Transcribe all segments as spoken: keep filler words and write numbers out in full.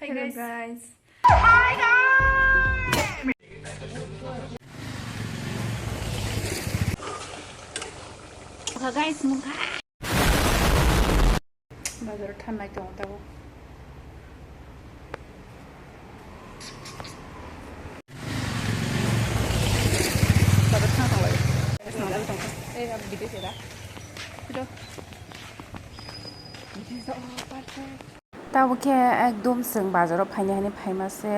Hey guys. Guys, mungkha. Bazar thangnai tongo tabuk. Bazar thang thanglai. Ei, abo video se da. Video. Video se, oh, perfect. Tabuk khe ekdom chwng bazaro phaina hwnwi phaima se,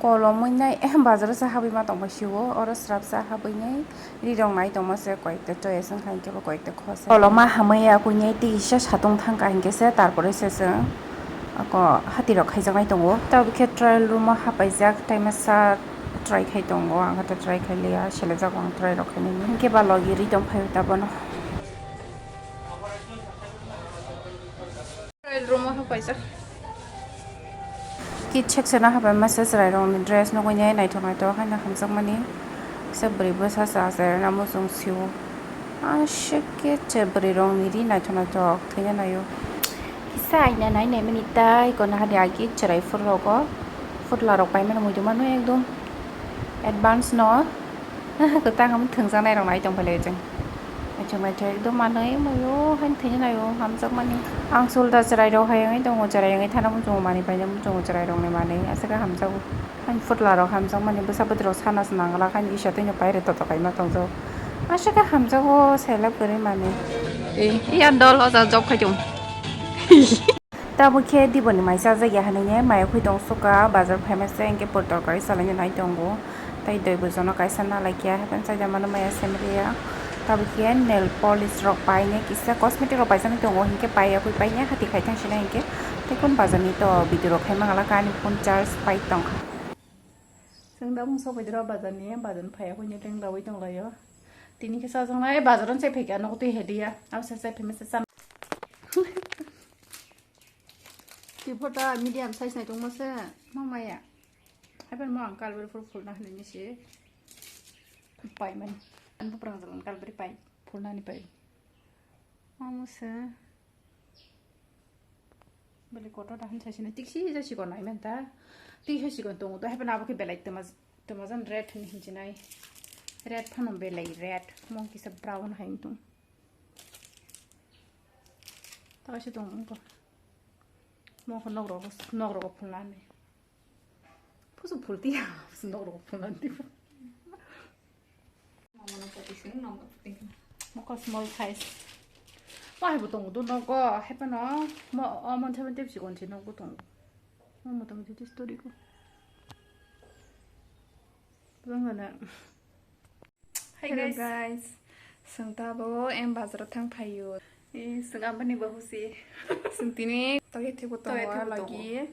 kolom wngnai bazaro se habwi ma tongma sio, oro srapsa habwi nai ri rok nai tongma se, koyekta choice wngkha, hinkhe bo koyekta khosa. Kolom ma hamwi ya, kuinai tei kisa satung thangkha hinkhe se, tarpore se chwng ako hati rok khaijaknai tongo. Tabuk khe trial room o hapaijak, tei masa try khai tongo, ang khe try khai liya, selejak ang try rok khainani. Hinkhe ba logi ri tong phai o ta bono. Room o hapaijak. Kit section o hapai masa chwrai rokni dress nugui nai naithok naithok haino hamjakmani. Kisa bwrwi bwsa se achai rwna muchung sio. Aswk kit se bwrwi rokni ri naithok naithok thwina naio. Kisa aina nai naimani tai kono hadi agi chwrai phuru rogo. Phutla rok paimani muitu mano ekdom advance no. Kwtang omo thwngjaknai rok nai tong phai lai chwng. Achuk naithok ekdom manwi maio haino thwina naio hamjakmani. Ang sulda chwrai rok hai wngwi tongo, chwrai wngwi thana muchungo manwi paina muchungo chwrai rokni manwi aswk khe hamjago. Haino phutla rok hamjakmani bwsa bwtwi rok sana se nang glak haino isa twino paire toto kaima tongjago. Aswk khe hamjago selek kwrwi manwi. Ei, iya dol o ja job khai tong. Tabuk khe diboni mai chajak ya hinwi maya khwi tong suka bazar phaima se hinkhe pur torkari salaina nai tongo. Tei doi bojono kaisa nalai khe haikhe sajak mano maya simi ya. Tabuk khe nail polish rok paine kisa cosmetic rok paisani tongo hinkhe paiya khwi paine hati khai thang sina hinkhe tei kun bazar ni to video rok khai mangala kani phone charge pai tongkha. Chwng da mung sokoi dira bazar ni bazar ni phaiya khwi ni leng dawi tong laio. Tini khe sajak nai bazar on se phai kha nogo twi heliya abo se se phai masa chan. Twi photo medium size nai tongma se ma maya. Haibano ang kalbari phuru phulna hinwi se paimani. Ani buprang jalan kalbari pai phulnani pai. Amo se bele kotor da hinwi saisina tiksi ja sikon nai manta. Tiksi sikon tongo to haibano abo khe belai tama tama jan red hinwi hinjinai. Red phano belai red. Mo kisa brown hai wngtong. Tawse tong wngkha. Mokho nok rogo, nok rogo phulnani. Pusu phul tiya, pusu nok rogo phulnani. Mokho small size. Wahai bo tongo do nogo, haibano mo o mon seven tip sikon si nogo tongo. Mo motamoti story ko. Bangana. Hi Hello guys. Guys. Chwng tabuk M bazar o thang phaio. Eh, chwng ambani bahusi. Chwng tini toye thebo tongo. Toye thebo tongo. Lagi.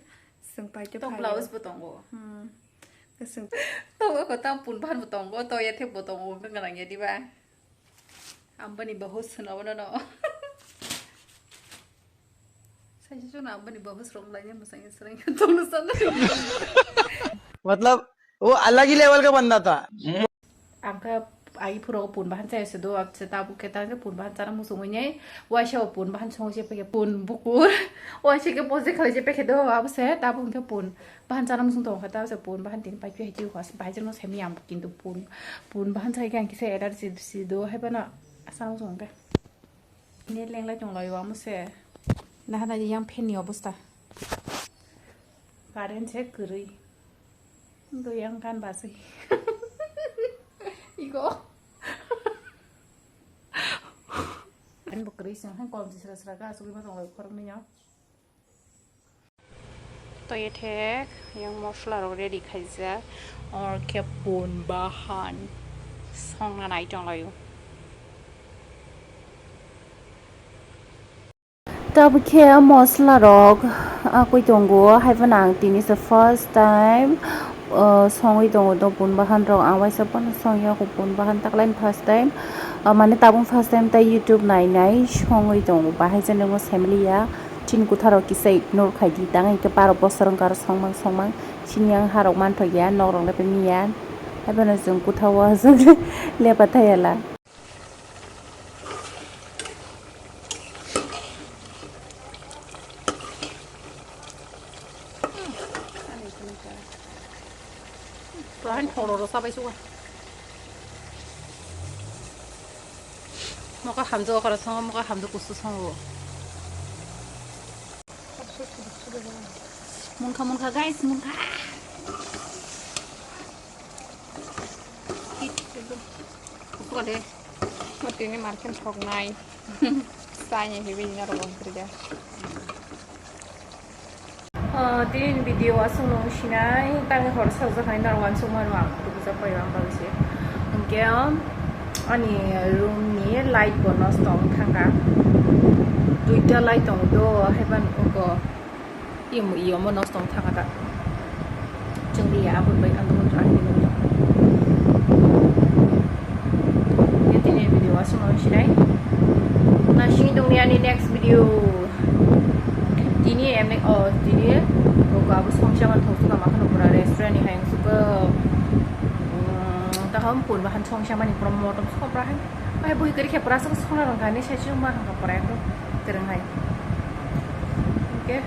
Chwng paite phaio. Blouse bo tongo. Hmm. Chwng tongo ko tam pun bahan bo tongo, toye thebo tongo, wngkha nang ya diba? Ambani bahus no no no. Saisa chwng ambani bahus rong lai ne mwsang swrang tong sana. मतलब वो अलग ही लेवल का बंदा था। Ang khe agi phuru pun bahan chaya se do, se tabuk khe ta khe pun bahan chana muchungwi nai, waisa o pun bahan songwi se pekhe pun bukur, waisa khe poje khalai se pekhe do, abo se tabuk khe pun bahan chana muchung tongo khe ta se pun bahan tini paiphi hai twi kha, bahai jano semi ang kintu pun, pun bahan chai khe ang kisa allergy si do, hai phano asana muchung khe. Ni lenglai tong lai o amo se. Nahana yang fan ni obosta. Current se kwrwi. Wngkha yang kan baswi. Iko. Fan bo kwrwi se, hai kolom se sra sra ka asugwi ma tong lai o khoroknwi no. Toye thek yang mosla rok ready khaijak. Or khe pun bahan songna nai tong lai o. Tabuk khe mosla rok akwi tongo, hai phano ang tini se first time, uh, songwi tongo do pun bahan rok. Ang waisa phano songya kho pun bahan taklaini first time, uh, mane tabuk first time tei YouTube nai nai songwi tongo. Bahai jani mo family ya. Chini kwtharok kisa ignore khai di, tang hwnkhe baro bosor wngkha aro songmang songmang. Chini yang harok manthok ya, nok rok le pemya. Haibano chwng kwthao aswk lepa thayala. Prahan thoro ro sabai suka. Moka hamjo okra songo, moka hamjo kusu songo. Munkha, munkha, guys, munkha. Kusuka de. Matini market thoknai. Sanya hibi ina rogo hidrida. Ah, tini video aswk nung sinai, tangwi hor sajak hai norok uansukmano ang kubuijak pai ang bagwi se. Hwnkhe, um, ani room ni light bo nosto wng thangkha. Duita light tongo do, haiban uko im-, iomo nosto wng thangkha ta. Chwngli ya aboni bai ang tongwi tongkha. Tini video aswk nung sinai. Na sini tongni ani next video. Tini emni, oh, tini, oh, abo songsa man thok suka makhano pura restaurant ni hai suka, um, taham pun bahan songsa mani pura motom suka pura hai. Hai bui kari khe pura suka sona rang kani sai chuma hangka pura ekdom tereng hai. Okay.